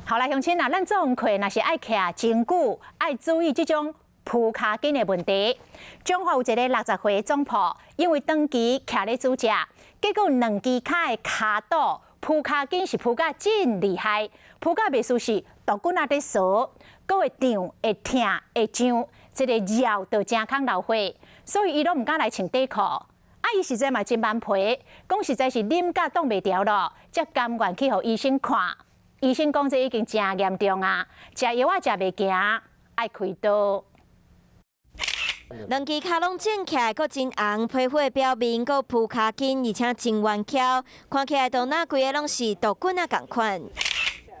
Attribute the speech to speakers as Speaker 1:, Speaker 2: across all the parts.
Speaker 1: 好來，鄉親啊，咱做工課若是愛徛真久，愛注意這種跛跤筋的問題。彰化有一个60歲總鋪，因為長期徛咧煮食，結果兩支跤的跤肚跛跤筋是跛甲真厲害，跛甲袂輸是毒棍仔咧趖，閣會脹、會疼、會脹，這个尿就成空流血，所以伊攏毋敢來穿短褲。啊，伊實在嘛真頑皮，講實在是忍甲擋袂牢囉，才甘願去予醫生看。醫生講這已經真嚴重啊，食藥仔食袂行，愛開刀。
Speaker 2: 兩支跤攏腫起來，閣真紅，皮膚的表面閣跛跤筋，而且真彎曲，看起來就若規个攏是毒棍仔仝款。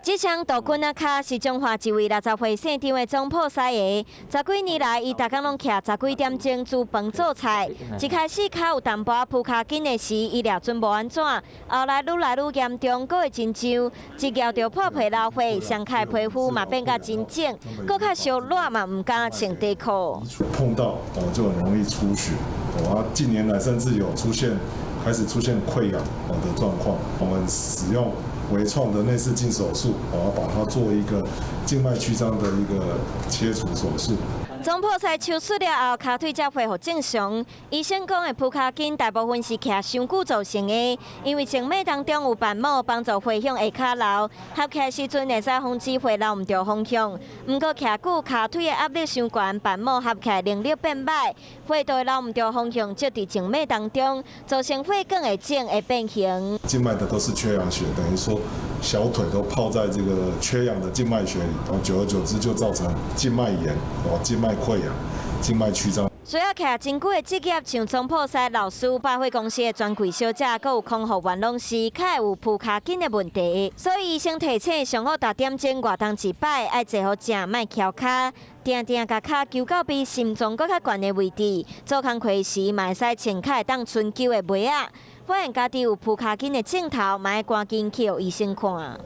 Speaker 2: 這雙毒棍仔跤是彰化一位60歲姓張的總鋪師的。十幾年來，伊逐工攏徛十幾點鐘煮飯做菜。一開始跤有淡薄仔跛跤筋的時，伊掠準無按怎，後來愈來愈嚴重，閣會真脹，一咬就破皮流血，傷口皮膚嘛變甲真腫，閣較燒熱嘛毋敢穿短褲。
Speaker 3: 碰到哦就很容易出血，哦啊近年來甚至有出現開始出現潰瘍哦的狀況。我們使用微創的內視鏡手術，我要把它做一個靜脈曲張的一個切除手術。
Speaker 2: 總鋪師手術了後，跤腿才恢復正常。醫生講的跛跤筋大部分是徛傷久造成的，因為靜脈當中有瓣膜幫助血向下跤流，合起來時陣會使防止血流毋著方向。毋過徛久，跤腿的壓力傷懸，瓣膜合起來能力變歹，血都流毋著方向，積佇靜脈當中，造成血管會腫會變形。
Speaker 3: 靜脈的都是缺氧血，等於說小腿都泡在這個缺氧的靜脈血裡，然後久而久之就造成靜脈炎、哦靜脈潰瘍、靜脈曲張。
Speaker 2: 需要徛真久的職業，像總鋪師、老師、百貨公司的專櫃小姐，閣有空服員，攏是較會有跛跤筋的問題。所以醫生提醒，上好逐點鐘活動一擺，愛坐予正，莫蹺跤，定定共跤弓到比心臟閣較懸的位置。做工課時，嘛會使穿較會當伸弓的襪仔。發現家己有跛跤筋的症頭，嘛愛趕緊去予醫生看。